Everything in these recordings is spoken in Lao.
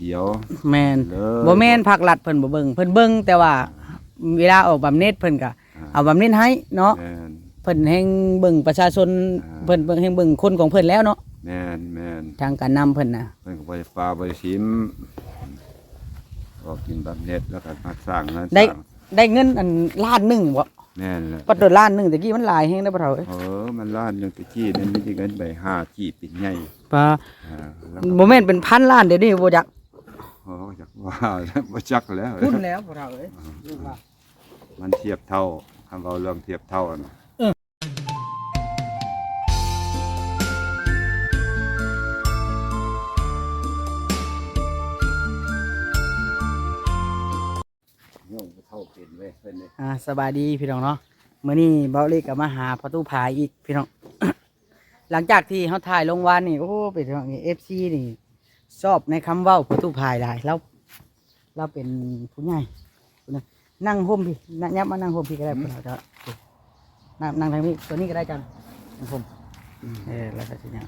ດຽວ ແມ່ນ ເລີຍ ບໍ່ແມ່ນພາກລັດເພິ່ນບໍ່ເບິ່ງ ເພິ່ນເບິ່ງ ແຕ່ວ່າເວລາອອກບຳເໜັດເພິ່ນກໍ ອ່າ ເອົາບຳເໜັດໃຫ້ເນາະ ແມ່ນ ເພິ່ນແຮ່ງເບິ່ງປະຊາຊົນ ອ່າ ເພິ່ນ ເພິ່ນແຮ່ງເບິ່ງຄົນຂອງເພິ່ນແລ້ວເນາະ ແມ່ນ ແມ່ນ ທາງການນຳເພິ່ນນະ ເພິ່ນກໍບໍ່ໄດ້ປາບໍ່ໄດ້ຖິ້ມ ອອກກິນບຳເໜັດ ແລ້ວກໍມາສ້າງເຮືອນ ໄດ້ ສ້າງ ໄດ້ເງິນອັນລ້ານໜຶ່ງບໍ່? ແມ່ນແຫຼະ ປັດໂດລ້ານໜຶ່ງ ແຕ່ກີ້ມັນຫຼາຍແຮງເດ້ພໍ່ເຖົ້າເອີຍ ເອີ ມັນລ້ານໜຶ່ງ ແຕ່ກີ້ນັ້ນມີແຕ່ເງິນໃບຫ້າກີບເປັນໃຫຍ່ ປາ ອ່າ ແລ້ວກໍ ບໍ່ແມ່ນເປັນພັນລ້ານ ດຽວນີ້ບໍ່ຈັກ ໂອ້ ຈັກວ່າ ບໍ່ຈັກແລ້ວ ພຸ້ນແລ້ວພໍ່ເຖົ້າເອີຍ ອ່າ ມັນທຽບເທົ່າ ຄັນເວົ້າເລື່ອງທຽບເທົ່ານະ ເອີ ໂຍມເຖົ້າເປັນເວີຍເພິ່ນນີ້ ອ່າ ສະບາຍດີພີ່ນ້ອງເນາະ ມື້ນີ້ເບົາເລັກກໍມາຫາພໍ່ຕູ້ພາຍອີກພີ່ນ້ອງ ຫຼັງຈາກທີ່ເຮົາຖ່າຍລົງວານນີ້ ໂອ້ ເປັນພີ່ນ້ອງ ເອັຟຊີ ນີ້ຊອບໃນຄຳເວົ້າພໍ່ຕູ້ພາຍຫຼາຍ ລາວ ລາວເປັນຜູ້ໃຫຍ່ ນັ່ງຮົ່ມພີ້ ນະ ຫຍັບມານັ່ງຮົ່ມພີ້ກໍໄດ້ ອືມ ເພິ່ນເອົາເຈົ້າ ນັ່ງ ນັ່ງທາງນີ້ ຕົວນີ້ກໍໄດ້ ຈັງ ນັ່ງຮົ່ມ ອືມ ເອີ ແລ້ວກໍຊິຫຍັງ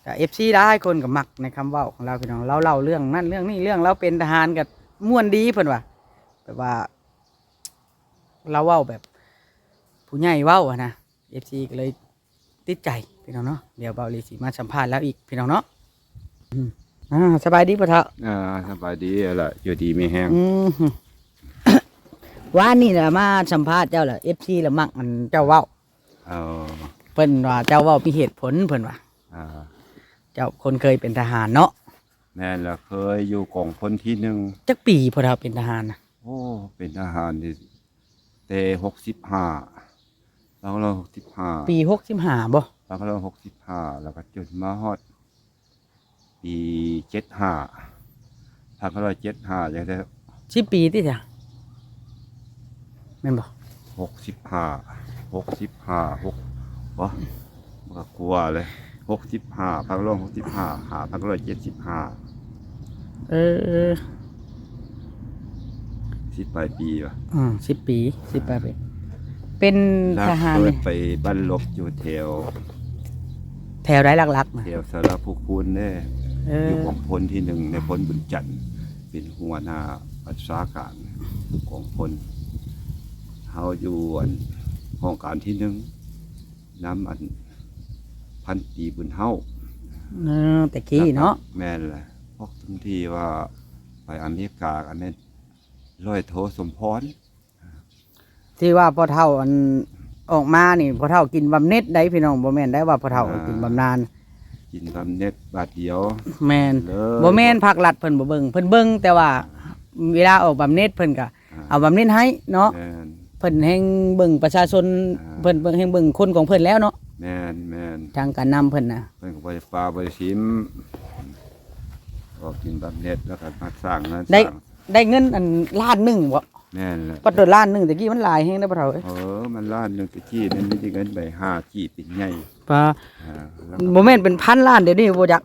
ກໍເອັຟຊີຫຼາຍຄົນກໍມັກໃນຄຳເວົ້າຂອງລາວພີ່ນ້ອງ ລາວເລົ່າເລື່ອງນັ້ນເລື່ອງນີ້ ເລື່ອງລາວເປັນທະຫານກໍມ່ວນດີເພິ່ນວ່າ ແບບວ່າລາວເວົ້າແບບຜູ້ໃຫຍ່ເວົ້າຫັ້ນນະ ເອັຟຊີກໍເລີຍຕິດໃຈພີ່ນ້ອງເນາະ ດຽວເບົາເລັກຊິມາສຳພາດລາວອີກພີ່ນ້ອງເນາະ ອືມ ອ່າ ສະບາຍດີພໍ່ເຖົ້າ ອ່າ ສະບາຍດີແຫຼະ ຢູ່ດີມີແຮງ ອືມ ວານນີ້ລະມາສຳພາດເຈົ້າລະ ເອັຟຊີລະມັກອັນເຈົ້າເວົ້າ ເອີ ເພິ່ນວ່າເຈົ້າເວົ້າມີເຫດຜົນ ເພິ່ນວ່າ ອ່າ ເຈົ້າຄົນເຄີຍເປັນທະຫານເນາະ ແມ່ນລະ ເຄີຍຢູ່ກອງພົນທີໜຶ່ງ ຈັກປີພໍ່ເຖົ້າເປັນທະຫານນະ? ໂອ້ ເປັນທະຫານນີ້ແຕ່ຫົກສິບຫ້າ ພັນເກົ້າຮ້ອຍຫົກສິບຫ້າ ປີຫົກສິບຫ້າບໍ່? ພັນເກົ້າຮ້ອຍຫົກສິບຫ້າ ແລ້ວກໍຈົນມາຮອດປີເຈັດຫ້າ ພັນເກົ້າຮ້ອຍເຈັດສິບຫ້າ ຈັ່ງໄດ້ ສິບປີຕິ ແມ່ນບໍ່? ຫົກສິບຫ້າ ຫົກສິບຫ້າ ຫົກ ບໍ່ ມັນກໍກວ່າເລີຍ ຫົກສິບຫ້າ ພັນເກົ້າຮ້ອຍຫົກສິບຫ້າ ຫາ ພັນເກົ້າຮ້ອຍເຈັດສິບຫ້າ ເອີ ສິບປາຍປີວະ ອືມ ສິບປີ ສິບປາຍປີ ເປັນທະຫານ ລັກເລີຍໄປບັ້ນລົບຢູ່ແຖວ ແຖວໃດຫຼັກໆນະ? ແຖວສາລາພູຄູນເດ້ ເອີ ຢູ່ກອງພົນທີໜຶ່ງ ນາຍພົນບຸນຈັນ ເປັນຫົວໜ້າບັນຊາການກອງພົນ ເຮົາຢູ່ອັນຫ້ອງການທີໜຶ່ງ ນຳອັນພັນຕີບຸນເຮົາ ເອີ ແຕ່ກີ້ເນາະ ແມ່ນແຫຼະ ພວກທີ່ວ່າໄປອາເມລິກາ ກໍແມ່ນ ຮ້ອຍໂທສົມພອນ ທີ່ວ່າພໍ່ເຖົ້າອັນອອກມານີ້ ພໍ່ເຖົ້າກິນບຳເໜັດໄດ໋ພີ່ນ້ອງ ບໍ່ແມ່ນໄດ້ວ່າພໍ່ເຖົ້າ ອ່າ ກິນບຳນານ ກິນບຳເໜັດບາດດຽວ ແມ່ນ ເລີຍ ບໍ່ແມ່ນພາກລັດເພິ່ນບໍ່ເບິ່ງ ເພິ່ນເບິ່ງ ແຕ່ວ່າເວລາອອກບຳເໜັດເພິ່ນກໍ ອ່າ ເອົາບຳເໜັດໃຫ້ເນາະ ແມ່ນ ເພິ່ນແຮ່ງເບິ່ງປະຊາຊົນ ອ່າ ເພິ່ນ ເພິ່ນແຮ່ງເບິ່ງຄົນຂອງເພິ່ນແລ້ວເນາະ ແມ່ນໆ ທາງການນຳເພິ່ນນະ ເພິ່ນກໍບໍ່ໄດ້ປາບໍ່ໄດ້ຖິ້ມ ອອກກິນບຳເໜັດ ແລ້ວກໍມາສ້າງເຮືອນ ໄດ້ ສ້າງ ໄດ້ເງິນອັນລ້ານໜຶ່ງບໍ່? ແມ່ນແຫຼະ ປັດໂດລ້ານໜຶ່ງ ແຕ່ກີ້ມັນຫຼາຍແຮງເດ້ພໍ່ເຖົ້າເອີຍ ເອີ ມັນລ້ານໜຶ່ງ ແຕ່ກີ້ນັ້ນມີແຕ່ເງິນໃບຫ້າກີບເປັນໃຫຍ່ ປາ ອ່າ ແລ້ວກໍ ບໍ່ແມ່ນເປັນພັນລ້ານ ດຽວນີ້ບໍ່ຈັກ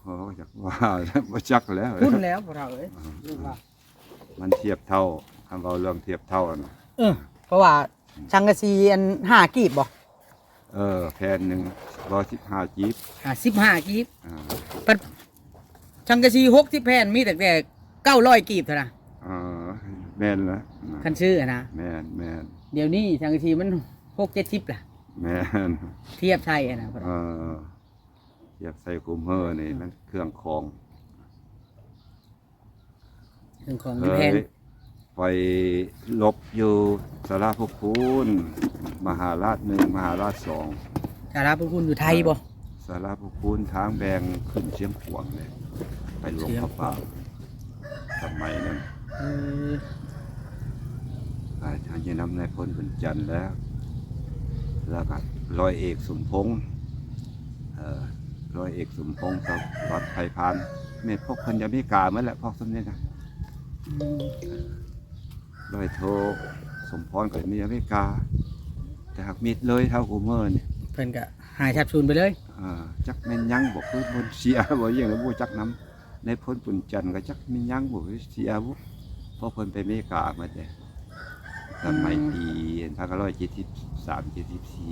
ໂອ້ ຈັກວ່າ ບໍ່ຈັກແລ້ວ ພຸ້ນແລ້ວພໍ່ເຖົ້າເອີຍ ອ່າ ມັນທຽບເທົ່າ ຄັນເວົ້າເລື່ອງທຽບເທົ່ານະ ເອີ ເພາະວ່າ ອືມ ສັງກະສີອັນຫ້າກີບບໍ່? ເອີ ແຜ່ນໜຶ່ງຮ້ອຍສິບຫ້າກີບ ອ່າ ສິບຫ້າກີບ ອ່າ ພັດສັງກະສີຫົກສິບແຜ່ນ ມີຕັ້ງແຕ່ເກົ້າຮ້ອຍກີບເທົ່ານັ້ນ ເອີ ແມ່ນລະ ຄັນຊື້ຫັ້ນນະ ແມ່ນໆ ດຽວນີ້ສັງກະສີມັນຫົກເຈັດສິບລະ ແມ່ນ ທຽບໃສ່ຫັ້ນນະ ເອີ ທຽບໃສ່ຄຸມເຮີນີ້ ມັນເຄື່ອງຂອງ ເຄື່ອງຂອງມັນແພງ ເອີ ໄປລົບຢູ່ສາລາພູຄູນ ມະຫາລາດໜຶ່ງ ມະຫາລາດສອງ ສາລາພູຄູນຢູ່ໄທບໍ່? ສາລາພູຄູນທາງແບ່ງຂຶ້ນຊຽງຂວາງເດ້ ໄປຫຼວງພະບາງ ສະໄໝນັ້ນ ເອີ ໄປທາງຢູ່ນຳນາຍພົນບຸນຈັນແລ້ວ ແລ້ວກໍຮ້ອຍເອກສົມພົງ ເອີ ຮ້ອຍເອກສົມພົງກັບວັດໄພພານ ແມ່ນພວກເພິ່ນຢູ່ອາເມລິກາໝົດແຫຼະ ພວກຊຸມນີ້ນະ ອືມ ຮ້ອຍໂທສົມພອນກໍຢູ່ອາເມລິກາ ແຕ່ຫາກມິດເລີຍເທົ່າກູເມີນີ້ ເພິ່ນກໍຫາຍສາບສູນໄປເລີຍ ອ່າ ຈັກແມ່ນຫຍັງບໍ່ ຄືບໍ່ເສຍບໍ່ຫຍັງ ບໍ່ຮູ້ຈັກນຳ ນາຍພົນບຸນຈັນກໍຈັກແມ່ນຫຍັງບໍ່ ເສຍບໍ່ ເພາະເພິ່ນໄປອາເມລິກາໝົດເດ້ ສະໄໝ ອືມ ປີພັນເກົ້າຮ້ອຍເຈັດສິບສາມ ເຈັດສິບສີ່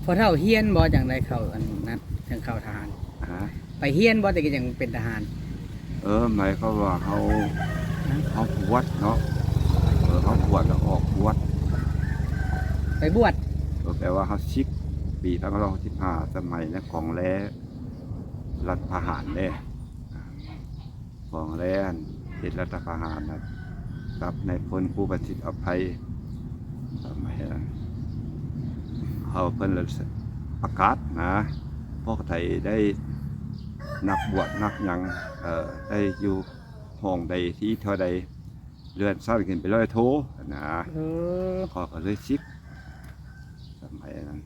ພໍ່ເຖົ້າຮຽນບໍ່ ຈັ່ງໄດ້ເຂົ້າອັນນັ້ນ ຈັ່ງເຂົ້າທະຫານ ຮະ? ໄປຮຽນບໍ່ ແຕ່ກໍຍັງເປັນທະຫານ? ເອີ ໝາຍຄວາມວ່າເຮົາ ຮະ? ເຮົາບວດເນາະ ເອີ ເຮົາບວດແລ້ວອອກບວດ ໄປບວດ ເອີ ແປວ່າເຮົາສິກ ປີພັນເກົ້າຮ້ອຍຫົກສິບຫ້າ ສະໄໝໃນກອງແລ ລັດປະຫານເດ້ ກອງແລເຮັດລັດປະຫານນະ ກັບນາຍພົນ ພູປະສິດ ອະໄພ ສະໄໝນັ້ນ ເຂົາ ເພິ່ນລະປະກາດນະ ພວກໃດໄດ້ນັກບວດນັກຫຍັງ ເອີ ໄດ້ຢູ່ຫ້ອງໃດ ທີເທົ່າໃດ ເລື່ອນຊັ້ນຂຶ້ນໄປຮ້ອຍໂທຫັ້ນນະ ເອີ ຂ້ອຍກໍເລີຍສິກ ສະໄໝນັ້ນ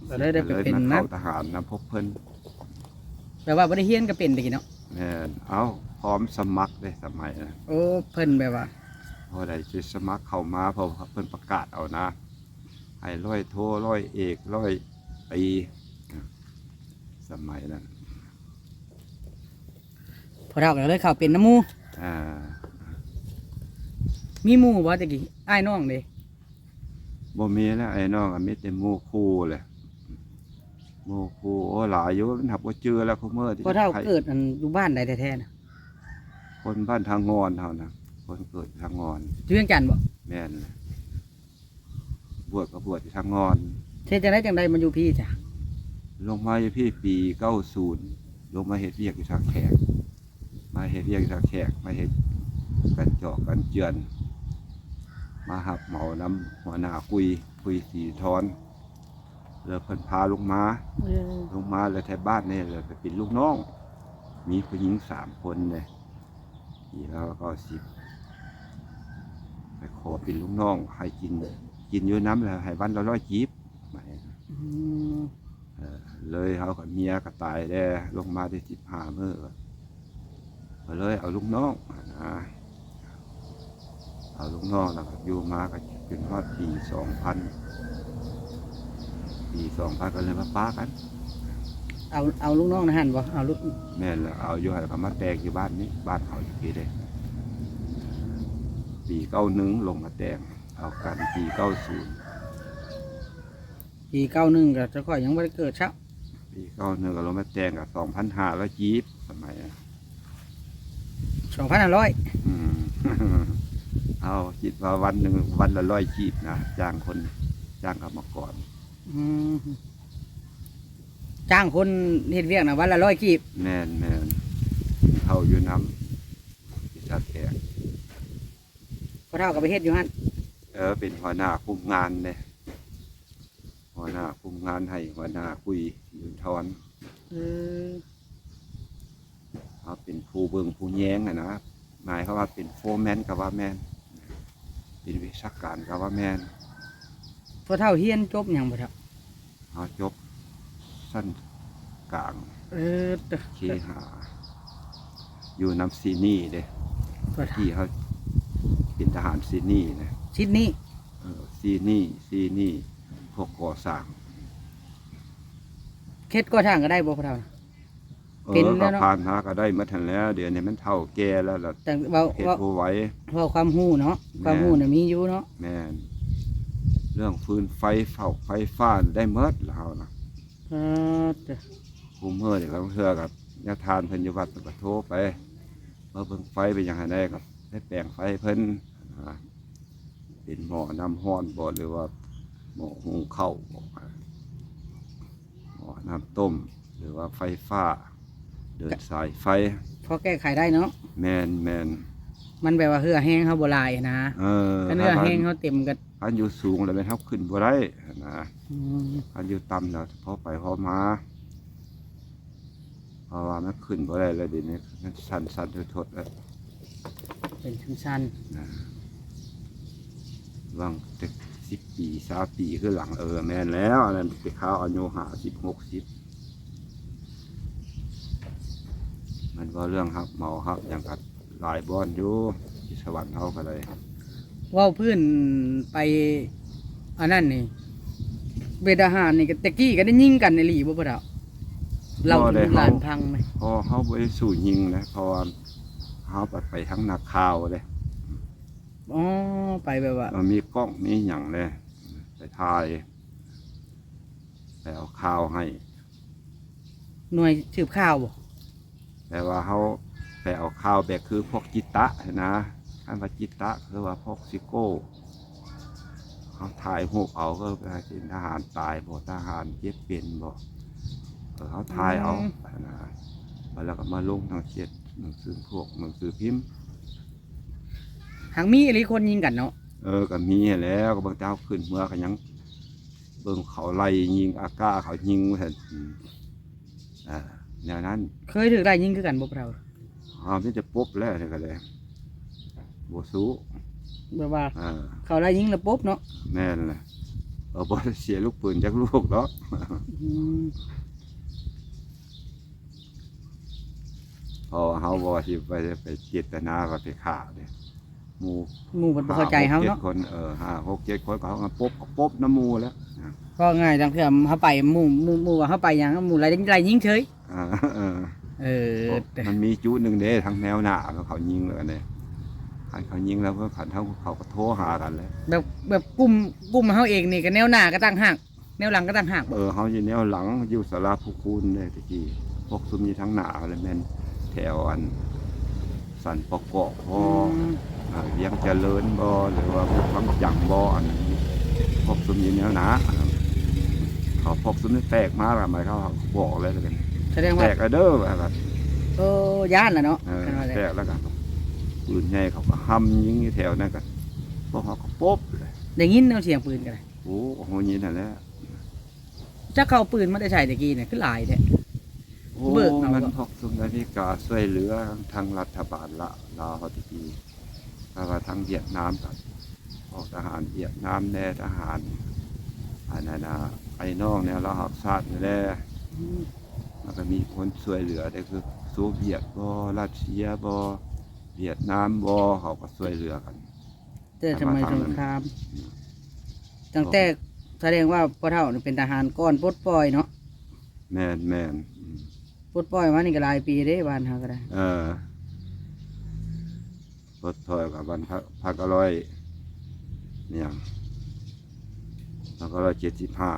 ກໍເລີຍໄດ້ໄປເປັນ ກໍເລີຍມາເຂົ້າ ນະ ທະຫານນຳພວກເພິ່ນ ແບບວ່າບໍ່ໄດ້ຮຽນກໍເປັນຕະກີ້ເນາະ? ແມ່ນ ເອົ້າ ພ້ອມສະໝັກເດ້ສະໄໝນັ້ນ ໂອ້ ເພິ່ນແບບວ່າ ບໍ່ໄດ້ຊິສະໝັກເຂົ້າມາ ເພາະວ່າເພິ່ນປະກາດເອົານະ ໃຫ້ຮ້ອຍໂທ ຮ້ອຍເອກ ຮ້ອຍຕີ ສະໄໝນັ້ນ ພໍ່ເຖົ້າກໍເລີຍເຂົ້າເປັນນຳໝູ່ ອ່າ ມີໝູ່ບໍ່ແຕ່ກີ້ ອ້າຍນ້ອງເດ? ບໍ່ມີແລ້ວ ອ້າຍນ້ອງກໍມີແຕ່ໝູ່ຄູ່ແຫຼະ ໝູ່ຄູ່ ໂອ້ ຫຼາຍຢູ່ ມັນຫາກບໍ່ຈື່ແລ້ວ ຄຸມື້ນີ້ ພໍ່ເຖົ້າເກີດອັນຢູ່ບ້ານໃດແທ້ໆນະ? ຄົນບ້ານທ່າງ່ອນເຮົານະ ຄົນເກີດທ່າງ່ອນ ຢູ່ວຽງຈັນບໍ່? ແມ່ນແຫຼະ ບວດກໍບວດຢູ່ທ່າງ່ອນ ເຮັດຈັ່ງໃດຈັ່ງໃດມາຢູ່ພີ້ຈ້ະ? ລົງມາຢູ່ພີ້ປີເກົ້າສິບ ລົງມາເຮັດວຽກຢູ່ທ່າແຂກ ມາເຮັດວຽກຢູ່ທ່າແຂກ ມາເຮັດກັນຈອກກັນເຈື່ອນ ມາຮັບເໝົານຳຫົວໜ້າກຸຍ ກຸຍສີທອນ ແລ້ວເພິ່ນພາລົງມາ ເອີ ລົງມາແລ້ວໄທບ້ານນີ້ແລ້ວໄປເປັນລູກນ້ອງ ມີຜູ້ຍິງສາມຄົນເດ້ ປີລາວເກົ້າສິບ ໄປຂໍເປັນລູກນ້ອງ ໃຫ້ກິນ ກິນຢູ່ນຳ ແລ້ວໃຫ້ວັນລະຮ້ອຍກີບ ອືມ ເອີ ເລີຍເຮົາກັບເມຍກໍຕາຍແດ່ ລົງມາໄດ້ສິບຫ້າມື້ ກໍເລີຍເອົາລູກນ້ອງຫັ້ນນະ ເອົາລູກນ້ອງແລ້ວກໍຢູ່ມາກໍຈົນຮອດປີສອງພັນ ປີສອງພັນກໍເລີຍມາປະກັນ ເອົາ ເອົາລູກນ້ອງໃນຫັ້ນບໍ່? ເອົາລູກ ແມ່ນແລ້ວ ເອົາຢູ່ຫັ້ນ ແລ້ວກໍມາແຕ່ງຢູ່ບ້ານນີ້ ບ້ານເຮົາຢູ່ພີ້ເດ້ ປີເກົ້າໜຶ່ງລົງມາແຕ່ງ ເອົາກັນປີເກົ້າສິບ ປີເກົ້າໜຶ່ງກໍເຈົ້າຂ້ອຍຍັງບໍ່ໄດ້ເກີດຊ້ຳ ປີເກົ້າໜຶ່ງກໍລົງມາແຕ່ງກໍສອງພັນຫ້າຮ້ອຍກີບ ສະໄໝ ສອງພັນຫ້າຮ້ອຍ ອືມ ເອົາ ຄິດວ່າວັນໜຶ່ງ ວັນລະຮ້ອຍກີບນະ ຈ້າງຄົນ ຈ້າງກຳມະກອນ ອືມ ຈ້າງຄົນເຮັດວຽກນະ ວັນລະຮ້ອຍກີບ ແມ່ນໆ ເຂົ້າຢູ່ນຳ ຢູ່ທ່າແຂກ ພໍ່ເຖົ້າກໍໄປເຮັດຢູ່ຫັ້ນ ເອີ ເປັນຫົວໜ້າຄຸມງານເດ້ ຫົວໜ້າຄຸມງານໃຫ້ຫົວໜ້າກຸຍຢູ່ທອນ ເອີ ເຮົາເປັນຜູ້ເບິ່ງຜູ້ແຍງຫັ້ນນະ ໝາຍຄວາມວ່າເປັນໂຟແມນກໍວ່າແມ່ນ ເປັນວິຊາການກໍວ່າແມ່ນ ພໍ່ເຖົ້າຮຽນຈົບຫຍັງພໍ່ເຖົ້າ? ເຮົາຈົບຊັ້ນກາງ ເອີ ເຄຫ້າ ຢູ່ນຳຊີນີເດ້ ພໍ່ເຖົ້າ ທີ່ເຮົາເປັນທະຫານຊີນີນະ ຊີນີ ເອີ ຊີນີ ຊີນີ ພວກກໍ່ສ້າງ ເຮັດກໍ່ສ້າງກໍໄດ້ບໍ່ພໍ່ເຖົ້າ? ເອີ ເປັນແລ້ວເນາະ ກໍຜ່ານມາກໍໄດ້ໝົດຫັ້ນແຫຼະ ດຽວນີ້ມັນເຖົ້າແກ່ແລ້ວ ແຕ່ເວົ້າ ເຮັດບໍ່ໄຫວ ເວົ້າຄວາມຮູ້ເນາະ ແມ່ນ ຄວາມຮູ້ນະມີຢູ່ເນາະ ແມ່ນ ເລື່ອງຟືນໄຟ ເຝົ້າໄຟຟ້າໄດ້ໝົດລາວນະ ເອີ ເຈົ້າ ຄູ່ມື້ນີ້ລາງເທື່ອກໍຍາທ່ານເພິ່ນຢູ່ວັດເພິ່ນກໍໂທໄປ ມາເບິ່ງໄຟເປັນຫຍັງໃຫ້ແດ່ ກໍໄດ້ແປງໄຟໃຫ້ເພິ່ນນະ ເປັນໝໍ້ນ້ຳຮ້ອນບໍ ຫຼືວ່າໝໍ້ຫຸງເຂົ້າບໍ ໝໍ້ນ້ຳຕົ້ມ ຫຼືວ່າໄຟຟ້າ ເດີນສາຍໄຟ ພໍແກ້ໄຂໄດ້ເນາະ ແມ່ນໆ ມັນແບບວ່າເຫື່ອແຮງເຮົາບໍ່ຫຼາຍນະ ເອີ ຄັນເຫື່ອແຮງເຮົາເຕັມກໍ ຄັນຢູ່ສູງແລ້ວແມ່ນເຮົາຂຶ້ນບໍ່ໄດ້ນະ ອືມ ຄັນຢູ່ຕ່ຳແລ້ວພໍໄປພໍມາ ເພາະວ່າມັນຂຶ້ນບໍ່ໄດ້ແລ້ວ ດຽວນີ້ມັນສັ່ນໆ ທົດໆ ແລ້ວ ເປັນສັ່ນໆ ນະ ຫວ່າງແຕ່ສິບປີ ຊາວປີຄືຫຼັງ ເອີ ແມ່ນແລ້ວ ອັນນັ້ນແຕ່ຄາວອາຍຸຫ້າສິບ ຫົກສິບ ມັນເວົ້າເລື່ອງຮັບເໝົາຮັບຫຍັງກໍ ຫຼາຍບ່ອນຢູ່ ທີ່ສະຫວັນເຮົາກໍໄດ້ ເວົ້າພື້ນໄປ ອັນນັ້ນນີ້ ເປັນທະຫານນີ້ ແຕ່ກີ້ກໍໄດ້ຍິງກັນອີ່ຫຼີບໍ່ພໍ່ເຖົ້າ? ເລົ່າສູ່ລູກຫຼານຟັງແດ່ ເພາະເຮົາບໍ່ໄດ້ສູ້ຍິງນະ ເພາະວ່າເຮົາໄປ ໄປທາງນາຂ່າວເດ້ ອໍ ໄປແບບວ່າ ມັນມີກ້ອງມີຫຍັງເດ້ ໄປຖ່າຍ ໄປເອົາຂ່າວໃຫ້ ໜ່ວຍສືບຂ່າວບໍ່? ແຕ່ວ່າເຮົາໄປເອົາຂ່າວແບບຄືພວກຈິດຕະຫັ້ນນະ, ຄັນວ່າຈິດຕະຄືວ່າພວກຊິໂກ້ ເຮົາຖ່າຍຮູບເອົາ ເອີ ເປັນທະຫານຕາຍບໍ່ ທະຫານເຈັບເປັນບໍ່ ເອີ ເຮົາຖ່າຍເອົາ ອືມ ຫັ້ນນະ ແລ້ວກໍມາລົງທາງເຂດໜັງສືພວກໜັງສືພິມ. ຫາກມີອີ່ຫຼີຄົນຍິງກັນເນາະ. ເອີ ກໍມີຫັ້ນແຫຼະ ກໍເບິ່ງແຕ່ເຮົາຂຶ້ນເມືອກໍຍັງເບິ່ງເຂົາໄລ່ຍິງ ອາກ້າເຂົາຍິງວ່າຊັ້ນ. ອາ ແນວນັ້ນ. ເຄີຍຖືກໄລ່ຍິງຄືກັນບໍ່ພວກເຮົາ? ເຮົາມີແຕ່ປົບແລ້ວນີ້ກໍໄດ້ ບໍ່ສູ້ ແບບວ່າ ອ່າ ເຂົາໄລ່ຍິງແລ້ວປົບເນາະ. ແມ່ນແຫຼະ ເອີ ບໍ່ໄດ້ເສຍລູກປືນຈັກລູກດອກ. ອືມ ເພາະວ່າເຮົາບໍ່ວ່າຊິໄປ ໄປເຈດຕະນາວ່າໄປຂ້າເດ້ ໝູ່ ໝູ່ເພິ່ນບໍ່ເຂົ້າໃຈເຮົາເນາະ ຫ້າ ຫົກ ເຈັດຄົນ. ເອີ ຫ້າ ຫົກ ເຈັດຄົນ ກໍເຮົາກໍປົບ ກໍປົບນຳໝູ່ແລ້ວ. ເວົ້າງ່າຍ ທາງເທື່ອເຮົາໄປ ໝູ່ ໝູ່ ໝູ່ວ່າເຮົາໄປຫຍັງ ໝູ່ໄລ່ ໄລ່ຍິງເສີຍ. ເອີ ເອີ ມັນມີຈຸດໜຶ່ງເດ້ ທາງແນວໜ້າເຂົາຍິງແລ້ວເດ້ ຄັນເຂົາຍິງແລ້ວ ຄັນເຂົາ ເຂົາກໍໂທຫາກັນແຫຼະ. ແບບ ແບບກຸ່ມ ກຸ່ມເຮົາເອງນີ້ກໍແນວໜ້າກໍຕ່າງຫາກ ແນວຫຼັງກໍຕ່າງຫາກບໍ່? ເອີ ເຮົາຢູ່ແນວຫຼັງ ຢູ່ສາລາພູຄູນເດ້ແຕ່ກີ້. ພວກຊຸມຢູ່ທາງໜ້າຫັ້ນແຫຼະ ແມ່ນແຖວອັນ ສັນປະກອບບໍ ອືມ ອ່າ ວຽງຈະເລີນບໍ ຫຼືວ່າພວກວັງຈັງບໍ ອັນ ພວກຊຸມຢູ່ແນວໜ້າ ເຂົາ ພວກຊຸມນີ້ແຕກມາແລ້ວ ໝາຍຄວາມວ່າບອກເລີຍ ສະແດງວ່າແຕກແລ້ວເດີ ວ່າ ໂອ້ ຢ້ານລະເນາະ. ເອີ ຄັນວ່າແຕກແລ້ວກໍ ປືນໃຫຍ່ເຂົາກໍຫຳຍິງຢູ່ແຖວນັ້ນ ກໍພວກເຮົາກໍປົບເລີຍ. ໄດ້ຍິນເນາະ ສຽງປືນກໍໄດ້. ໂອ້ ເຮົາຍິນຫັ້ນແຫຼະ. ຈັກເຂົາເອົາປືນມາແຕ່ໃສແຕ່ກີ້ນີ້ ຄືຫຼາຍແທ້? ໂອ້ ເບີກເອົາ ມັນ ບໍ່ ພວກຊຸມໃນອາເມລິກາຊ່ວຍເຫຼືອທາງລັດຖະບານລາວ ລາວເຮົາແຕ່ກີ້ ແຕ່ວ່າທາງຫວຽດນາມກໍ ພວກທະຫານຫວຽດນາມແດ່ ທະຫານ ອັນນັ້ນນະ ໄອ້ນ້ອງແນວລາວຮັກຊາດນີ້ແຫຼະ. ອືມ ມັນກໍມີຄົນຊ່ວຍເຫຼືອເດ້ ຄືໂຊວຽດບໍ ຣັດເຊຍບໍ ຫວຽດນາມບໍ ເຂົາກໍຊ່ວຍເຫຼືອກັນ. ແຕ່ສະໄໝສົງຄາມ ຕັ້ງແຕ່ ສະແດງວ່າພໍ່ເຖົ້ານີ້ເປັນທະຫານກ່ອນປົດປ່ອຍເນາະ. ແມ່ນໆ ອືມ ປົດປ່ອຍມານີ້ກໍຫຼາຍປີເດ້ ບ້ານເຮົາກໍໄດ້. ເອີ ປົດປ່ອຍກໍວັນ ພັນເກົ້າຮ້ອຍ ຫຍັງ ພັນເກົ້າຮ້ອຍເຈັດສິບຫ້າ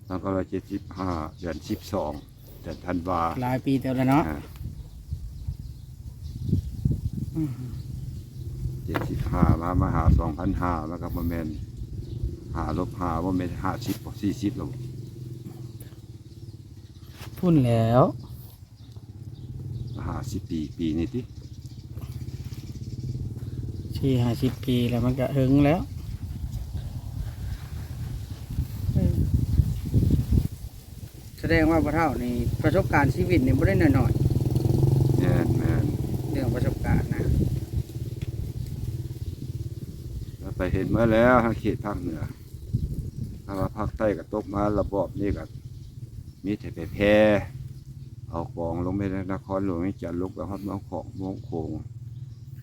ພັນເກົ້າຮ້ອຍເຈັດສິບຫ້າ ເດືອນສິບສອງ ເດືອນທັນວາ. ຫຼາຍປີເຕີບແລ້ວເນາະ. ອ່າ ອືມ ເຈັດສິບຫ້າ ມາ ມາຫາສອງພັນຫ້າ ມັນກໍບໍ່ແມ່ນ ຫ້າລົບຫ້າ ບໍ່ແມ່ນຫ້າສິບ ສີ່ສິບແລ້ວ ພຸ້ນແລ້ວ. ຫ້າສິບປີ ປີນີ້ຕິ ສີ່ຫ້າສິບປີແລ້ວ ມັນກະເຖິງແລ້ວ. ສະແດງວ່າພໍ່ເຖົ້ານີ້ປະສົບການຊີວິດນີ້ບໍ່ໄດ້ນ້ອຍໆ. ແມ່ນໆ ເລື່ອງປະສົບການນະ ແລ້ວໄປເຫັນມາແລ້ວ ທາງເຂດພາກເໜືອ ຖ້າວ່າພາກໃຕ້ກໍຕົກມາລະບອບນີ້ກໍ ມີແຕ່ໄປແຜ່ເອົາກອງລົງໄປນະຄອນຫຼວງວຽງຈັນ ລົງໄປຮອດເມືອງຂອງ ເມືອງໂຂງ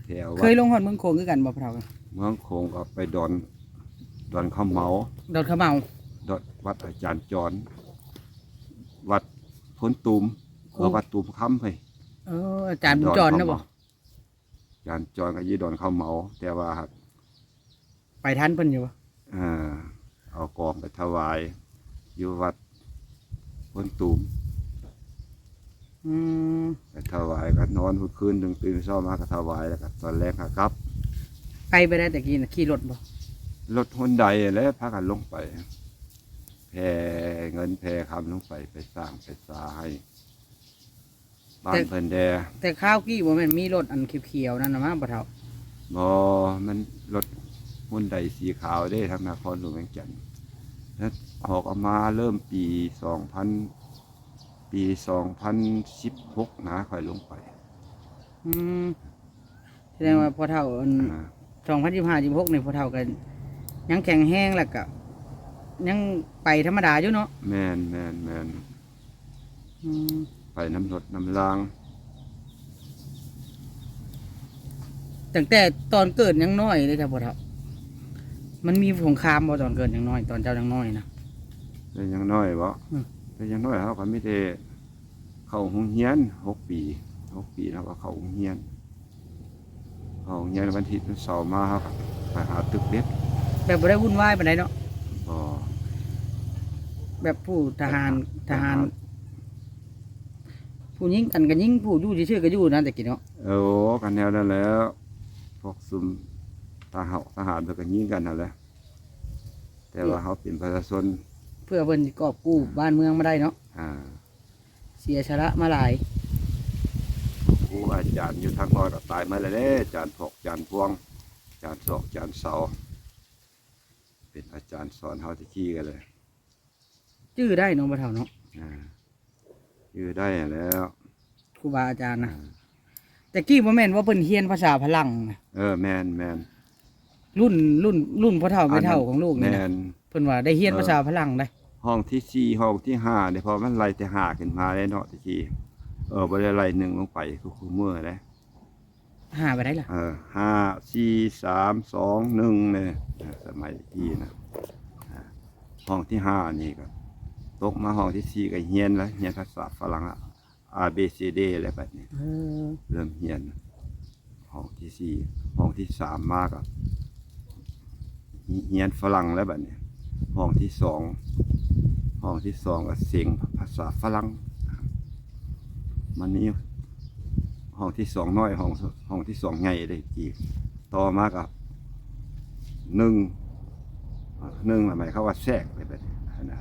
ແຖວວັດ. ເຄີຍລົງຮອດເມືອງໂຂງຄືກັນບໍ່ພໍ່ເຖົ້າ? ເມືອງໂຂງກໍໄປດອນ ດອນເຂົ້າເໝົາ ດອນເຂົ້າເໝົາ ດອນ ວັດອາຈານຈອນ ວັດໂພນຕູມ ໂອ້ ເອີ ວັດຕູມຄຳເຮີ້ຍ. ເອີ ອາຈານບຸນຈອນນະບໍ່? ອາຈານຈອນກໍຢູ່ດອນເຂົ້າເໝົາ ແຕ່ວ່າຫາກ ໄປທັນເພິ່ນຢູ່ບໍ່? ເອີ ເອົາກອງໄປຖວາຍຢູ່ວັດໂພນຕູມ. ອືມ ໄປຖວາຍກໍນອນມື້ຄືນໜຶ່ງ ຕື່ນເຊົ້າມາກໍຖວາຍ ແລ້ວກໍຕອນແລງກໍກັບ. ໄປ ໄປໄດ້ແຕ່ກີ້ນະ ຂີ່ລົດບໍ່? ລົດຫົນໄດແຫຼະ ພາກັນລົງໄປ ແຜ່ເງິນແຜ່ຄຳລົງໄປ ໄປສ້າງໄປສາໃຫ້ ບ້ານເພິ່ນແດ່. ແຕ່ຄາວກີ້ບໍ່ແມ່ນມີລົດອັນຂຽວໆນັ້ນນະມາບໍ່ເຖົ້າ? ບໍ່ ມັນລົດຮຸນໄດສີຂາວເດ້ ທາງນະຄອນຫຼວງວຽງຈັນ ແລ້ວອອກເອົາມາເລີ່ມປີສອງພັນ ປີສອງພັນສິບຫົກນະ ຂ້ອຍລົງໄປ. ອືມ ສະແດງວ່າພໍ່ເຖົ້າອັນ ອ່າ ສອງພັນສິບຫ້າ ສິບຫົກນີ້ ພໍ່ເຖົ້າກໍຍັງແຂງແຮງ ແລ້ວກໍຍັງໄປທຳມະດາຢູ່ເນາະ? ແມ່ນໆໆ. ອືມ ໄປນຳລົດນຳລາງ. ຕັ້ງແຕ່ຕອນເກີດຍັງນ້ອຍເດ້ ເຈົ້າພໍ່ເຖົ້າ ມັນມີສົງຄາມບໍ່ຕອນເກີດຍັງນ້ອຍ ຕອນເຈົ້າຍັງນ້ອຍນະ? ແຕ່ຍັງນ້ອຍບໍ? ອືມ ແຕ່ຍັງນ້ອຍເຮົາກໍມີແຕ່ເຂົ້າໂຮງຮຽນ ຫົກປີ ຫົກປີເຮົາກໍເຂົ້າໂຮງຮຽນ. ເຂົ້າໂຮງຮຽນວັນທິດວັນເສົາມາ ເຮົາກໍໄປຫາຕຶກເບັດ. ແບບບໍ່ໄດ້ວຸ່ນວາຍປານໃດເນາະ? ບໍ່ ແບບຜູ້ທະຫານ ໄປຫາ ທະຫານ ໄປຫາ ຜູ້ຍິງກັນກໍຍິງ ຜູ້ຢູ່ຊື່ໆກໍຢູ່ນະ ແຕ່ກີ້ເນາະ. ໂອ້ ກໍແນວນັ້ນແຫຼະ ພວກຊຸມທະຫານ ທະຫານເພິ່ນກໍຍິງກັນຫັ້ນແຫຼະ ແຕ່ວ່າເຮົາເປັນປະຊາຊົນ ເພື່ອເພິ່ນຊິກອບກູ້ບ້ານເມືອງມາໄດ້ເນາະ. ອ່າ ເສຍສະຫຼະມາຫຼາຍ. ຄູອາຈານຢູ່ທາງກ່ອນກໍຕາຍໝົດແລ້ວເດ້ ອາຈານພອກ ອາຈານພວງ ອາຈານຊອກ ອາຈານເສົາ ເປັນອາຈານສອນເຮົາແຕ່ກີ້ກັນເລີຍ. ຈື່ໄດ້ເນາະ ພໍ່ເຖົ້າເນາະ. ອ່າ ຈື່ໄດ້ຫັ້ນແຫຼ້ວ ຄູບາອາຈານນະ. ອ່າ ແຕ່ກີ້ບໍ່ແມ່ນວ່າເພິ່ນຮຽນພາສາຝຣັ່ງນະ? ເອີ ແມ່ນໆ ລຸ້ນ ລຸ້ນ ລຸ້ນພໍ່ເຖົ້າແມ່ເຖົ້າຂອງລູກນີ້ນະ ແມ່ນ ເພິ່ນວ່າໄດ້ຮຽນພາສາຝຣັ່ງໄດ໋. ຫ້ອງທີສີ່ ຫ້ອງທີຫ້າເດ້ ເພາະມັນໄລ່ແຕ່ຫ້າຂຶ້ນມາເດ້ເນາະ ແຕ່ກີ້. ເອີ ບໍ່ໄດ້ໄລ່ໜຶ່ງລົງໄປຄືຄູ່ມື້ເດ້. ຫ້າໄປໄດ້ລະ? ເອີ ຫ້າ ສີ່ ສາມ ສອງ ໜຶ່ງເດ້ ສະໄໝຕະກີ້ນະ. ຫ້ອງທີຫ້ານີ້ກໍຕົກມາ ຫ້ອງທີສີ່ກໍຮຽນລະ ຮຽນພາສາຝຣັ່ງລະ A B C D ແລ້ວບັດນີ້. ເອີ ເລີ່ມຮຽນ ຫ້ອງທີສີ່ ຫ້ອງທີສາມມາກໍຮຽນຝຣັ່ງແລ້ວບັດນີ້. ຫ້ອງທີສອງ ຫ້ອງທີສອງກໍເສັງພາສາຝຣັ່ງ. ມັນມີຫ້ອງທີສອງນ້ອຍ ຫ້ອງ ຫ້ອງທີສອງໃຫຍ່ເດ້ ຕໍ່ມາກໍໜຶ່ງ ໜຶ່ງ ໝາຍຄວາມວ່າແຊກໄປແບບນັ້ນນະ.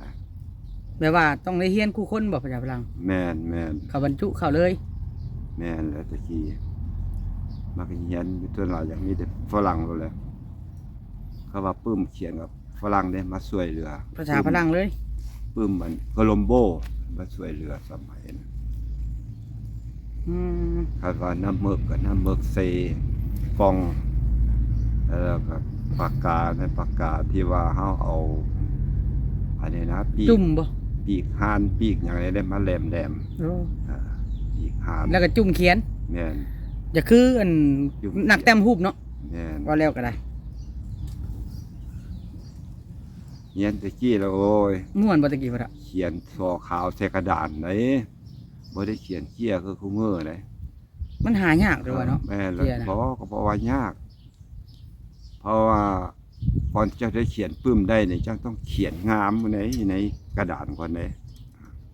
ແບບວ່າຕ້ອງໄດ້ຮຽນຄູ່ຄົນບໍ່ ພາສາຝຣັ່ງ? ແມ່ນໆ ເຂົາບັນຈຸເຂົ້າເລີຍ. ແມ່ນແລ້ວ ແຕ່ກີ້ມັກຮຽນ ສ່ວນຫຼາຍຢາກມີແຕ່ຝຣັ່ງໂລດແຫຼະ. ເຂົາວ່າປຶ້ມຂຽນກັບຝຣັ່ງເດ້ ມາຊ່ວຍເຫຼືອ ພາສາຝຣັ່ງເລີຍ. ປຶ້ມອັນໂຄລັມໂບ ມາຊ່ວຍເຫຼືອສະໄໝນັ້ນ. ອືມ ຄັນວ່ານ້ຳເມິກກໍນ້ຳເມິກເຊຟອງ ແລ້ວກໍປາກກາ ແມ່ນປາກກາທີ່ວ່າເຮົາເອົາອັນນີ້ນະ ປີກ ຈຸ່ມບໍ່? ປີກຫ່ານ ປີກຫຍັງນີ້ໄດ້ມາແຫຼມໆ. ໂອ້ ອ່າ ປີກຫ່ານ ແລ້ວກໍຈຸ່ມຂຽນ. ແມ່ນ ຢ່າຄືອັນ ຈຸ່ມຂຽນ ນັກແຕ້ມຮູບເນາະ. ແມ່ນ ເວົ້າແລ້ວກໍໄດ້. ຮຽນແຕ່ກີ້ລະ ໂອ້ຍ ມ່ວນບໍ່ແຕ່ກີ້ພຸ້ນນະ? ຂຽນສໍຂາວໃສ່ກະດານໃດ໋ ບໍ່ໄດ້ຂຽນເຈ້ຍຄືຄູ່ມື້ໃດ໋. ມັນຫາຍາກເດ້ວ່າເນາະ. ເອີ ແມ່ນແລ້ວ ເຈ້ຍນະ ບໍ່ ກໍບໍ່ວ່າຍາກ ເພາະວ່າກ່ອນເຈົ້າໄດ້ຂຽນປຶ້ມໄດ້ນີ້ ເຈົ້າຕ້ອງຂຽນງາມໃນ ໃນກະດານກ່ອນເດ້.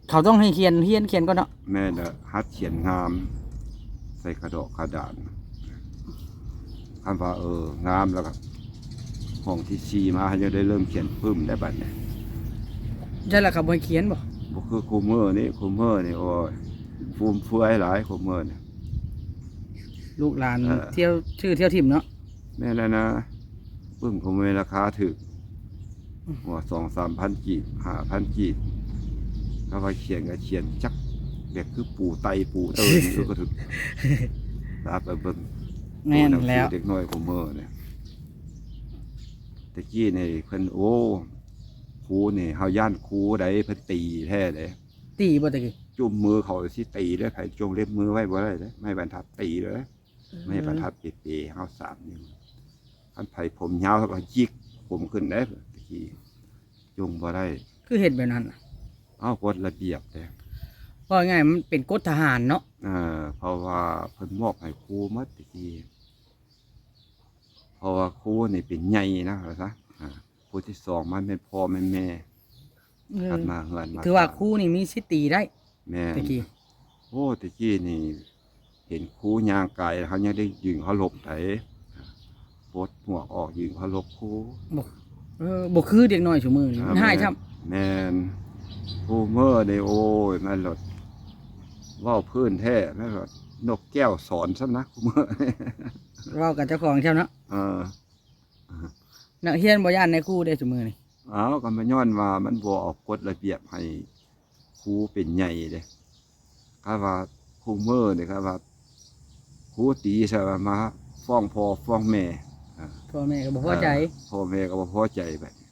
ເຂົາຕ້ອງໃຫ້ຂຽນ ຮຽນຂຽນກ່ອນເນາະ. ແມ່ນແລ້ວ ຫັດຂຽນງາມໃສ່ກະດອກກະດານ. ຄັນວ່າ ເອີ ງາມແລ້ວກໍຫ້ອງທີສີ່ມາ ເຮົາຍັງໄດ້ເລີ່ມຂຽນປຶ້ມໄດ້ບັດນີ້. ໃຊ່ລະ ເຂົາບໍ່ໃຫ້ຂຽນບໍ່? ບໍ່ຄືຄູ່ມື້ນີ້ ຄູ່ມື້ນີ້ ໂອ້ຍ ຟຸມເຟືອຍຫຼາຍຄູ່ມື້ນີ້. ລູກຫຼານ ເອີ ທ່ຽວ ຊື່ທ່ຽວຖິ້ມເນາະ. ແມ່ນແລ້ວນະ ປຶ້ມຂອງເມລາຄາຖືກ ອືມ ຫົວສອງສາມພັນກີບ ຫ້າພັນກີບ. ຖ້າວ່າຂຽນກໍຂຽນຈັກແບບຄືປູໄຕປູເຕີນຢູ່ກໍຖືກ. ລາໄປເບິ່ງ ແມ່ນແລ້ວ ໂຕໜັງສືເດັກນ້ອຍຂອງເມີນີ້. ແຕ່ກີ້ນີ້ເພິ່ນ ໂອ້ ຄູນີ້ ເຮົາຢ້ານຄູໃດ໋ ເພິ່ນຕີແທ້ເດ້. ຕີບໍ່ແຕ່ກີ້? ຈຸ້ມມືເຂົາຊິຕີເດ້ ໃຜຈົງເລັບມືໄວ້ບໍ່ໄດ້ເດ້ ໄມ້ບັນທັດຕີເດ້. ອືມ ໄມ້ບັນທັດເປໆ ເຮົາສາມນິ້ວ. ຄັນໃຜຜົມຍາວເຮົາກໍຫຍິກຜົມຂຶ້ນເດ້ ແຕ່ກີ້ ຈົ່ງບໍ່ໄດ້. ຄືເຮັດແບບນັ້ນ? ເອົ້າ ກົດລະບຽບເດ້. ເວົ້າງ່າຍໆ ມັນເປັນກົດທະຫານເນາະ. ເອີ ເພາະວ່າເພິ່ນມອບໃຫ້ຄູໝົດແຕ່ກີ້ ເພາະວ່າຄູນີ້ເປັນໃຫຍ່ນະ ວ່າຊະ. ອ່າ ຜູ້ທີສອງມາແມ່ນພໍ່ແມ່ນແມ່. ເອີ ຖັດມາເຮືອນມາ ຄືວ່າ ຊານ ຄູນີ້ມີສິດຕີໄດ້. ແມ່ນ ແຕ່ກີ້ ໂອ້ ແຕ່ກີ້ນີ້ເຫັນຄູຍ່າງກາຍ ເຮົາຍັງໄດ້ຢືນເຄົາລົບໄດ໋ ປົດໝວກອອກຢືນເຄົາລົບຄູ. ບໍ່ ເອີ ບໍ່ຄືເດັກນ້ອຍຊຸມື້ນີ້ ອ່າ ມັນຮ້າຍຊ້ຳ. ແມ່ນ ແມ່ນ ຄູເມີນີ້ ໂອ້ຍ ມັນໂລດ ເວົ້າພື້ນແທ້ ມັນໂລດ ນົກແກ້ວສອນຊ້ຳນະ ຄູເມີ ເວົ້າກັບເຈົ້າຂອງຊ້ຳເນາະ. ເອີ ນັກຮຽນບໍ່ຢ້ານນາຍຄູເດ້ຊຸມື້ນີ້. ເອົ້າ ກໍມາຍ້ອນວ່າມັນບໍ່ເອົາກົດລະບຽບໃຫ້ຄູເປັນໃຫຍ່ເດ້. ຄັນວ່າຄູເມີນີ້ ຄັນວ່າຄູຕີໃສ່ວ່າມາຟ້ອງພໍ່ຟ້ອງແມ່ ອ່າ ພໍ່ແມ່ກໍບໍ່ພໍໃຈ. ເອີ ພໍ່ແມ່ກໍບໍ່ພໍໃຈ. ບັດນີ້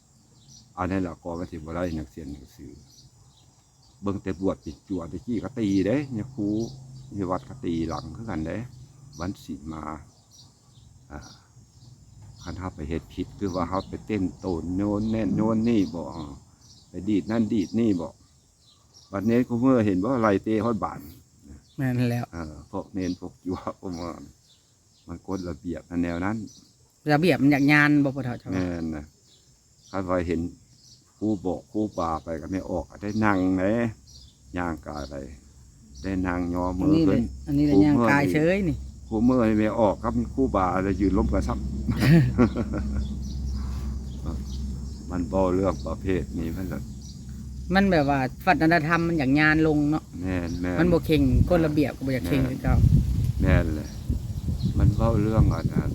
ອັນນັ້ນລະກໍມັນຊິບໍ່ໄດ້ນັກຮຽນໜັງສື. ເບິ່ງແຕ່ບວດເປັນຈົວ ແຕ່ກີ້ກໍຕີເດ້ ຍາຄູຢູ່ວັດກໍຕີຫຼັງຄືກັນເດ້ ວັນສິນມາ. ອ່າ ຄັນເຮົາໄປເຮັດຜິດ ຄືວ່າເຮົາໄປເຕັ້ນໂຕນໂຍນແໜ້ນໂຍນນີ້ບໍ ໄປດີດນັ້ນດີດນີ້ບໍ. ບັດເນນຄູ່ເມີເຫັນບໍ່ ໄລ່ເຕະຮອດບານ. ແມ່ນແລ້ວ ເອີ ພວກເນນພວກຈົວ ປະມານ ມັນກົດລະບຽບມັນແນວນັ້ນ. ລະບຽບມັນຢາກຍານບໍ່ ພໍ່ເຖົ້າເຈົ້າ? ແມ່ນນະ. ຄັນວ່າເຫັນຄູບອກຄູບາໄປກໍແມ່ນອອກ ກໍໄດ້ນັ່ງເດ້ ຍ່າງກາຍໄປ ໄດ້ນັ່ງຍໍມືຂຶ້ນ ອັນນີ້ແຫຼະ ອັນນີ້ແຫຼະ ຍ່າງກາຍເສີຍນີ້ ຄູ່ມື້ນີ້ແມ່ອອກກັບຄູບາແລ້ວຢືນລົມກັນຊ້ຳ ມັນເວົ້າເລື່ອງປະເພດນີ້ມັນລະ ມັນແບບວ່າວັດທະນະທຳມັນຢາກຍານລົງເນາະ ແມ່ນໆ ມັນບໍ່ເຄັ່ງ ກົດລະບຽບກໍບໍ່ຢາກເຄັ່ງຄືເກົ່າ ແມ່ນແຫຼະ ມັນເວົ້າເລື່ອງອັນນັ້ນ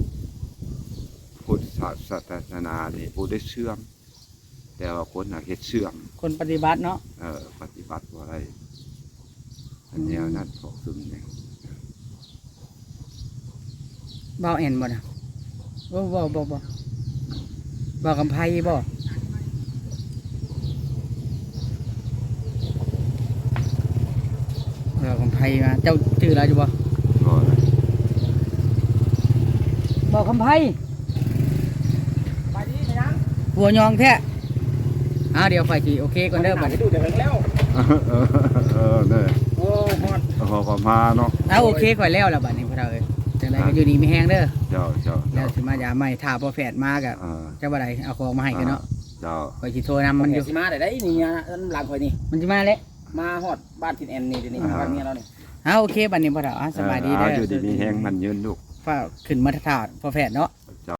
ພຸດທະສາສະໜານີ້ບໍ່ໄດ້ເສື່ອມ ແຕ່ວ່າຄົນນະເຮັດເສື່ອມ ຄົນປະຕິບັດເນາະ ເອີ ປະຕິບັດບໍ່ໄດ້ ອັນແນວນັ້ນພວກຊຸມນີ້ ເວົ້າແອນບໍ່ນະ ໂອ້ ບໍ່ ບໍ່ ບໍ່ ເວົ້າຄຳໄພບໍ່ ເວົ້າຄຳໄພມາ ເຈົ້າຈື່ລາວຢູ່ບໍ່ ບໍ່ ເວົ້າຄຳໄພ ສະບາຍດີ ແມ່ນຫຍັງ ຫົວຍອງແທ້ ອ້າວ ດຽວຂ້ອຍຊິໂອເຄກ່ອນເດີ ບັດນີ້ ດູແຕ່ເຖິງແລ້ວ ເອີ ເອີ ເອີ ເດີ ໂອ້ຍ ຮອດ ຮອດກໍມາເນາະ ອ້າວ ໂອເຄ ຂ້ອຍແລ້ວລະບັດນີ້ ພໍ່ເຖົ້າເອີຍ ຈັ່ງໃດກໍຢູ່ດີມີແຮງເດີ ເຈົ້າ ເຈົ້າ ແລ້ວຊິມາຢາມໃໝ່ ຖ້າພໍ່ແພດມາກໍ ອ່າ ຈະວ່າໃດ ເອົາຂອງມາໃຫ້ກັນເນາະ ອ່າ ເຈົ້າ ຂ້ອຍຊິໂທນຳມັນຢູ່ ຊິມາໄດ້ໄດ໋ນີ້ ນຳຫຼັງຂ້ອຍນີ້ ມັນຊິມາແຫຼະ ມາຮອດບ້ານທິນແອນນີ້ ດຽວນີ້ ອ່າ ບ້ານເມຍລາວນີ້ ອ້າວ ໂອເຄ ບັດນີ້ ພໍ່ເຖົ້າ ອ່າ ສະບາຍດີເດີ ອ່າ ຢູ່ດີມີແຮງ ໝັ້ນຍືນລູກ ຝາກຂຶ້ນມາຖ້າພໍ່ແພດເນາະ